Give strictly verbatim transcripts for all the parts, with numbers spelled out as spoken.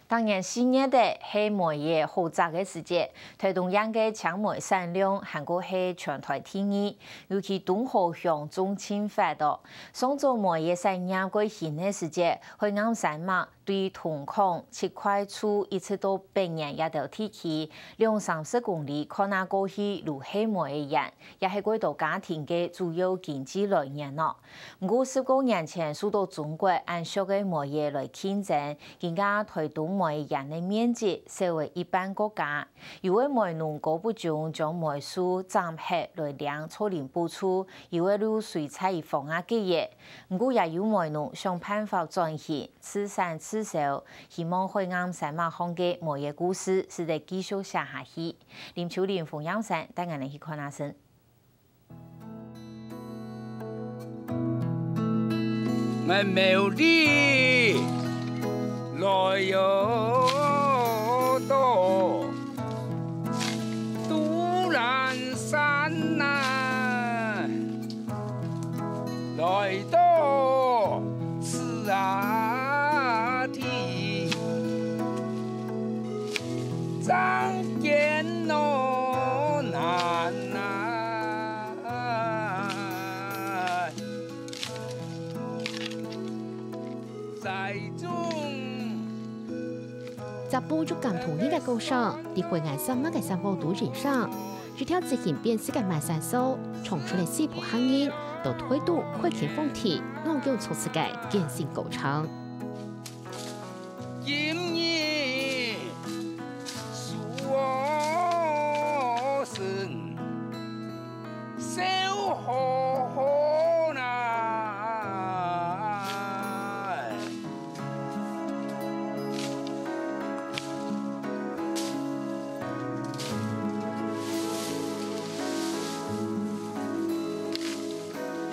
逐年四月仔係梅仔好摘个時節，臺東縣个青梅產量還過係全臺第二，尤其東河鄉種盡發哦。上早梅仔產業蓋興个時節，海岸山脈對東港、七塊厝一直到北緣這兜地區，兩三十公里看啊過去都係梅仔園，也係蓋多家庭个主要經濟來源哦。 毋過十過年前受到中國恁俗个梅仔來競爭，今下臺東梅仔園个面積少了一半過加。有个梅農高不中將梅樹斬忒來領造林補助，有个就隨在一方啊結業。毋過也有梅農想辦法轉型，自產自銷，希望海岸山脈項个梅仔故事使得繼續寫下去。林秋玲、馮陽山帶𠊎等去看啊先。 𠊎苗栗來喲到都蘭山啊，來到此啊地，正見到難啊。 栽種。摘布就感動人个故鄉，在海岸山脈个山坡肚人生，一條自行編織个梅山索，唱出了四坡客人到臺東開墾荒地、農耕作事个艱辛過程。今日樹哦生 笑呵呵啦。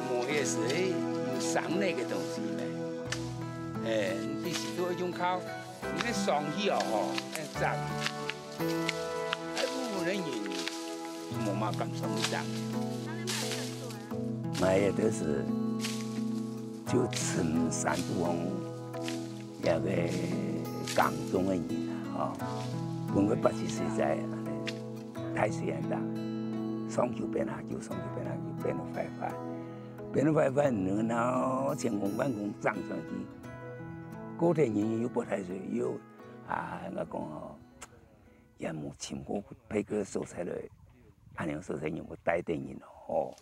梅仔係有生理个東西咩？欸，你必須都愛用靠，你个上去哦吼，欸，摘。 大部分个人無麼敢上去摘。𠊎也都係就尋山肚項這个耕種个人啊，吼，分佢八七水災恁呢，大水恁大，上去變下去，上去變下去，變到壞壞，變到壞壞，然後千工萬工整上去，過忒人又發大水，又啊，𠊎講吼， 也無尋過別个所在來，恁樣所在人會帶等人吼。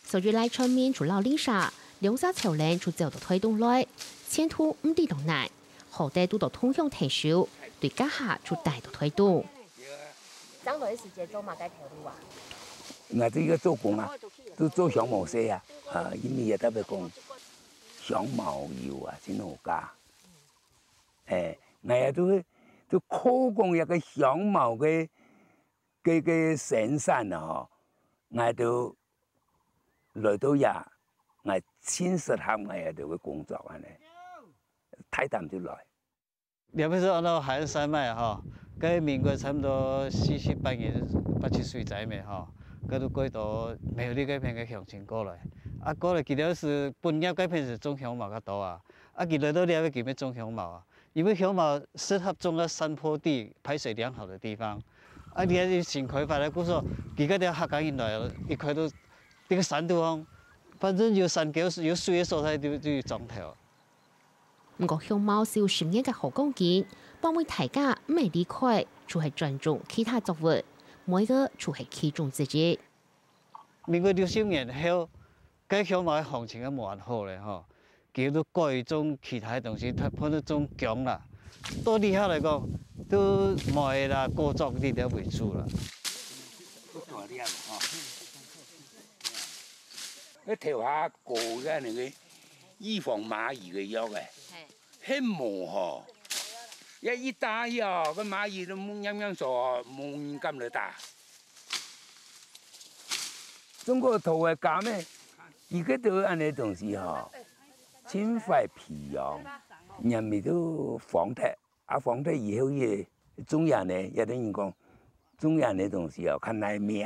所以來村民就摎鄰舍，兩儕湊人就走到臺東來，前途毋知當難，好得堵到同鄉𢯭手，對該下就帶到臺東。 正來个時節做麼个頭路啊？𠊎這个做工啊，都做香茅色啊，啊，因為也特別講香茅油啊，真好加。欸，𠊎也都係，都靠講這个香茅个，个，个生產啊，吼，𠊎都來到這，𠊎盡適合𠊎這个工作恁呢，大膽就來。 這片係安到海岸山脈吼，該民國差毋多四十八年八七水災咩吼，該都過到苗栗該片个鄉親過來。啊，過來佢兜係本業該片係種香茅較多啊，啊，佢來到這位佢乜種香茅啊，因為香茅適合種在山坡地、排水良好的地方。啊，你看新開發个故所，佢該兜客家人來，一開到這个山肚項，反正有山溝、有水个所在就，就有莊頭。 毋過香茅係有十年个好光景，望為大家毋會離開，就係轉種其他作物，梅仔就係其中之一。民國六十年後，該香茅个行情也無恁好咧吼，佢就改種其他个東西，佢分佢種薑啦。到這下來講，都梅啦、果棗這兜為主啦。 該頭下膏个那個預防螞蟻个藥欸，係無吼？也一打藥，該螞蟻都黏黏縮，無人敢來打。中國頭个柑仔，佢个都恁呢東西吼，盡壞皮哦，黏味都黃忒。 啊，黃忒以後也種下呢，有兜人講，種下呢東西哦，較耐命。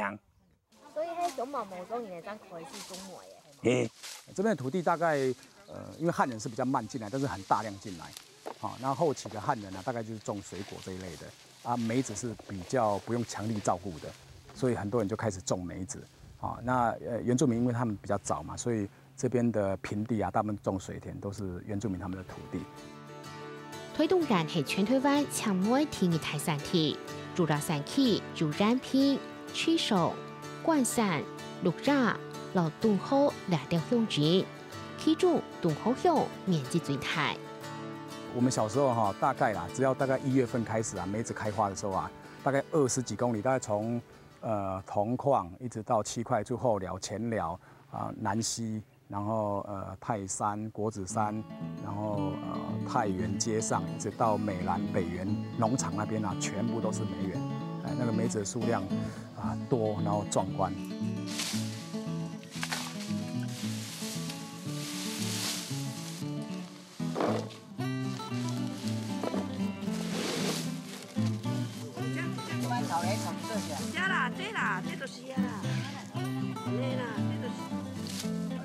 所以該香茅無種，你正開始種梅仔，係無？嘿，这边的土地大概，呃，因为汉人是比较慢进来，但是很大量进来。好，那后期的汉人呢，大概就是种水果这一类的。啊，梅子是比较不用强力照顾的，所以很多人就开始种梅子。啊，那，呃，原住民因为他们比较早嘛，所以这边的平地啊，大部分种水田都是原住民他们的土地。臺東縣係全臺灣青梅第二大產地，竹仔產區有延平、池上、關山、鹿野摎東河六條鄉鎮，其中東河鄉面積最大。我们小时候哈，大概啦，只要大概一月份开始啊，梅子开花的时候啊，大概二十几公里，大概从呃铜矿一直到七块厝、后寮、前寮啊、南溪，然后呃泰山、果子山，然后呃太原街上，一直到美兰北园农场那边啊，全部都是梅园。哎，那个梅子的数量啊多，然后壮观。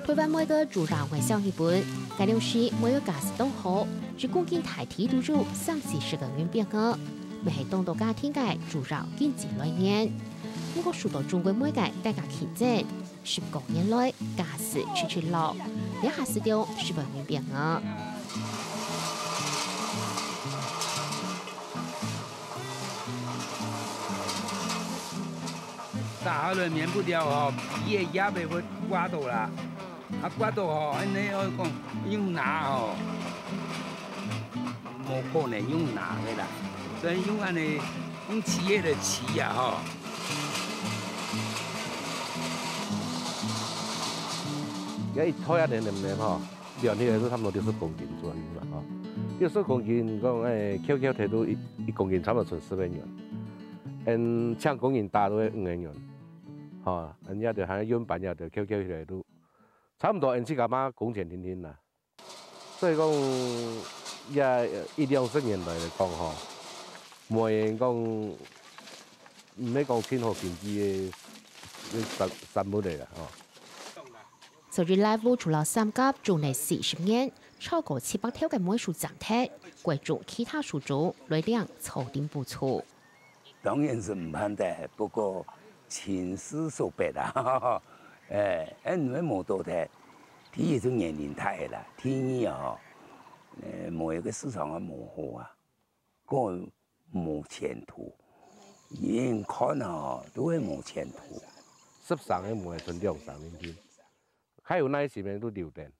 臺灣梅个主要原產日本，該量時梅个價數當好，一公斤大體都有三四十个銀銀仔，乜係當多家庭个主要經濟來源。毋過受到中國梅个大家競爭， 十過年來，價數直直落，這下市場十萬元邊緣。打下來免不了吼，皮个葉仔會刮到啦，啊刮到吼，恁呢愛講用拿吼，無可能用拿个啦，所以用恁呢用掖个就掖啊吼。 這一袋啊，黏黏黏吼，量起來都差不多六十公斤左右啦吼。六十公斤，講誒，巧巧提到一一公斤差不多賰十個銀。嗯，像工人打都係五個銀，吼，人家就還運搬也就巧巧起來都差不多，人自家嘛工錢定定啦。 所以講，這一兩十年來來講吼，無人講，毋係講盡好經濟个个產產物个啦吼。所以來屋除了三甲種了四十年，超過七百頭个梅樹斬忒，歸種其他樹種來領草丁補助。 當然是毋盼得，不過情勢所逼啊，誒，恁樣無做得。第一就年齡大啦，第二吼，誒，無一個市場啊無好啊，個無前途，人看啊都會無前途。十三个無會存兩三年去，還有耐心个都留等。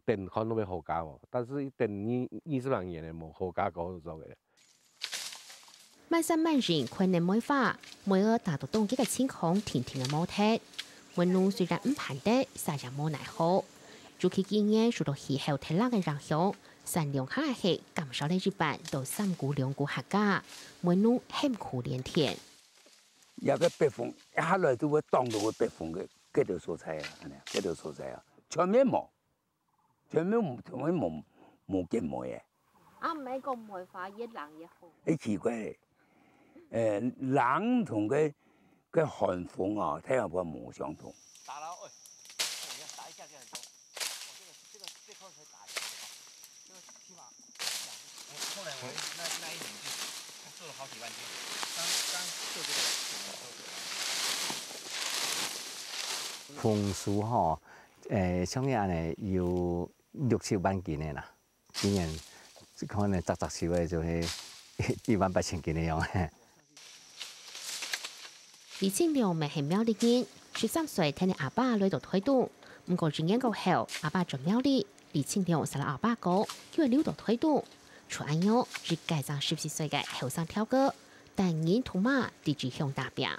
等看會好價無，但是等二二十零年个無好價過做个。滿山滿園開滿梅花，梅仔打到當季个情況定定仔無忒。梅農雖然毋盼得，煞也無奈何。尤其今年受到氣候忒冷个影響，產量還係減少了一半到三股兩股客家，梅農喊苦連天。這个北風一下來就會擋到个北風个該條所在啊，恁樣該條所在啊，全面無。 全部全部無無結梅誒。啊，毋係講梅花越冷越好。誒奇怪誒，誒冷同个个寒風哦，太陽風無相同。打了，哎，打一下就很多。哦，這個這個這塊可以打一下，這個起碼後來我那那一年就做了好幾萬斤，剛剛做這個整個收割。紅薯吼，誒，像你恁呢有 六七萬斤个啦，今年可能摘摘收个就係一萬八千斤个樣。李清良乜係苗栗人，十三歲跈等阿爸來到臺東，毋過一年過後，阿爸轉苗栗，李清良煞摎阿爸講，叫佢留到臺東。就恁樣，一個正十四歲个後生條哥，單人獨馬在異鄉打拚。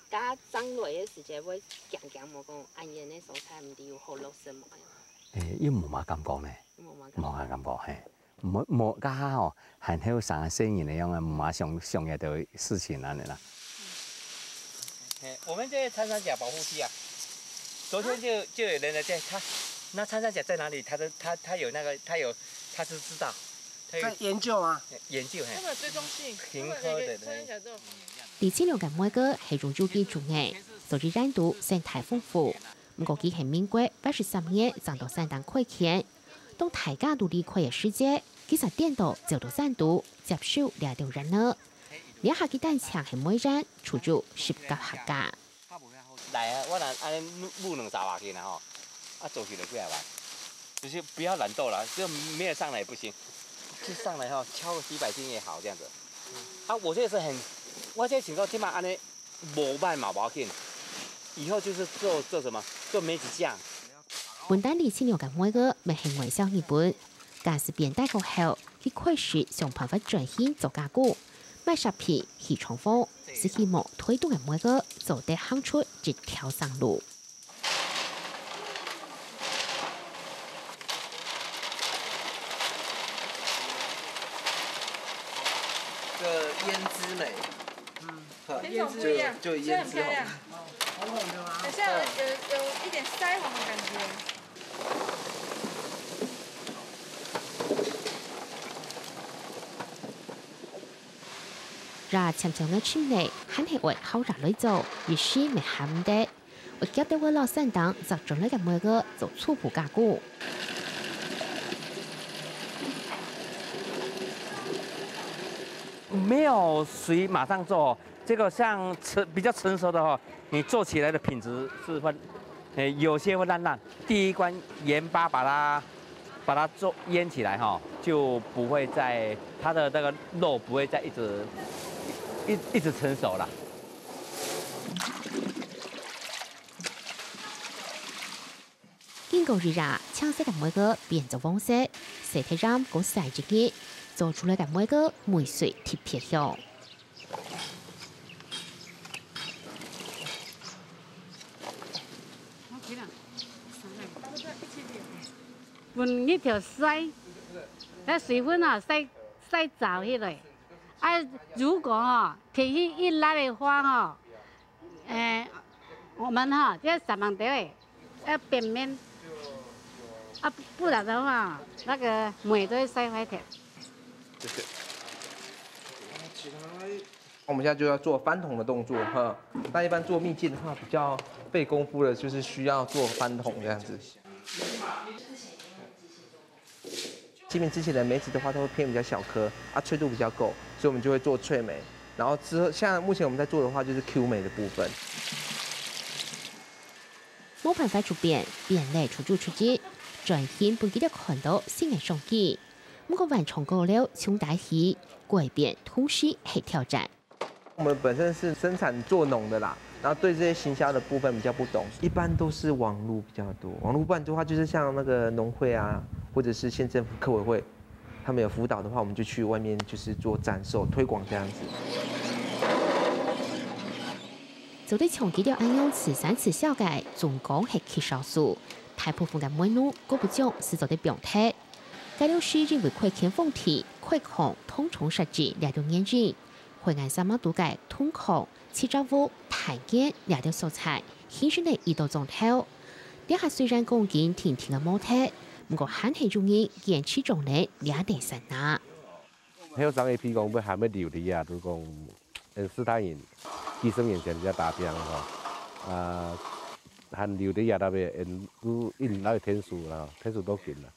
該上來个時節會驚驚無講恁遠个所在毋知有好落雪無？誒，又無麼感覺呢，無麼感覺。無麼感覺嘿。無無，該下吼，還後生啊，細人个樣啊，無麼想想這兜事情恁呢啦。嘿，我們這個穿山甲保護區啊，昨天就就有人來這，他那穿山甲在哪裡？他的他他有那個他有他是知道，他有在研究啊。研究嘿他，們有追蹤器，平他們每個科的穿山甲都有。李清良个妹仔係用有機種个，所以染度生態豐富。毋過佢係民國八十三年正到山頂開墾，當大家都離開个時節，佢就顛倒走到山肚，接手這兜園仔。這下佢單淨係每園就有十甲客家。來啊，我來按呢舞兩三下去啦吼，啊，做起來過來玩，就是不要懶惰啦，就沒有上來也不行，就上來吼，敲個幾百斤也好這樣子。啊，我這是很，我這情況起碼按呢 無賣嘛無要緊，以後就是做，做什麼？做梅子醬。本旦李清良个妹仔乜係外銷日本，假使變大個後，佢開始想辦法轉型做加工，賣雪皮、起廠房，就希望推動个妹仔做得行出一條生路。 這胭脂梅，嗯，品种不一样，就就胭脂红。很漂亮，很像有有有一点腮红的感觉。 這漸漸个青泥，還係愛好熱來做，一時乜閒毋得。愛夾到个老山頂摘轉來个妹仔做初步加工。沒有水馬上做，這個像成比較成熟的哈，你做起來的品質是會，誒，有些會爛爛。第一關鹽巴把它把它做醃起來哈，就不會再它的那個肉不會再一直一一直成熟了。 經過一夜，青色个梅仔變做黃色，洗忒鹽過曬一日，做出來个梅仔味緒特別香。 分日頭曬，該水分啊，曬曬燥起來。啊，如果吼，天氣一熱个話吼，誒，我們吼，這三芒豆誒，要變面。啊，不然的話，那個梅都會曬壞掉。我們現在就要做翻桶的動作哈。那一般做蜜餞的話，比較費功夫的，就是需要做翻桶這樣子。 清明之前的梅子的話，它會偏比較小顆，啊，脆度比較夠，所以我們就會做脆梅。然後之後，現在目前我們在做的話，就是Q梅的部分。無辦法就變，變了就做出去，轉型分佢兜看到新个商機。毋過萬丈高樓從低起，改變同時係挑戰。 我們本身是生產做農的啦，然後對這些行銷的部分比較不懂，一般都是網路比較多。網路，不然的話就是像那個農會啊，或者是縣政府客委會，他們有輔導的話，我們就去外面就是做展售推廣這樣子。做得像佢兜恁樣自產自銷个，總共係極少數。大部分个梅農過不將就做得放忒。該兜係因為開墾荒地、開礦、通常設置這兜原因， 海岸山脈肚个銅礦、七爪湖、太原這兜所在，形成了一道庄頭。這下雖然講緊停停个無忒，毋過還係有人堅持種了這兜山林。後生个譬講，要還要留在這，就講，嗯，四大人，幾十年前就打拚吼，啊，還留在這搭邊，嗯，就因為那個天數啦，天數都緊啦，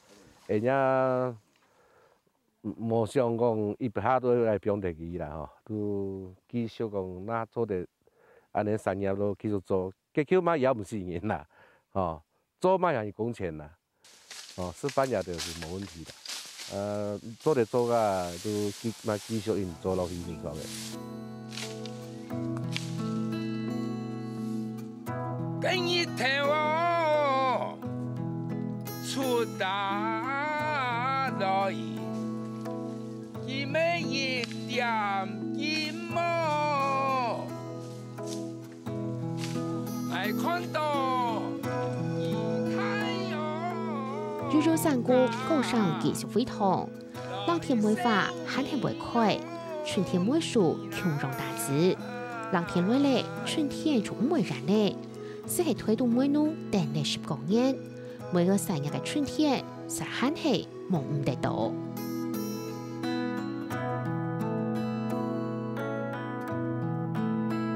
人家 無想講一下都來放忒佢啦吼，就繼續講，若做得恁樣產業咯，繼續做，結局嘛也毋死人啦，吼，做嘛也有工錢啦，吼，食飯也就是無問題啦。呃，做得做啊，就繼嘛繼續硬做落去就做个。 今日頭哦，出大來，今日一點金哦，𠊎看到一太陽。悠悠山谷，高山繼續輝煌。 冷天梅花還係會開，春天梅樹共樣大枝。冷天來了，春天就毋會熱了。就係推動梅農等了十過年，梅仔產業个春天，實還係望毋得到。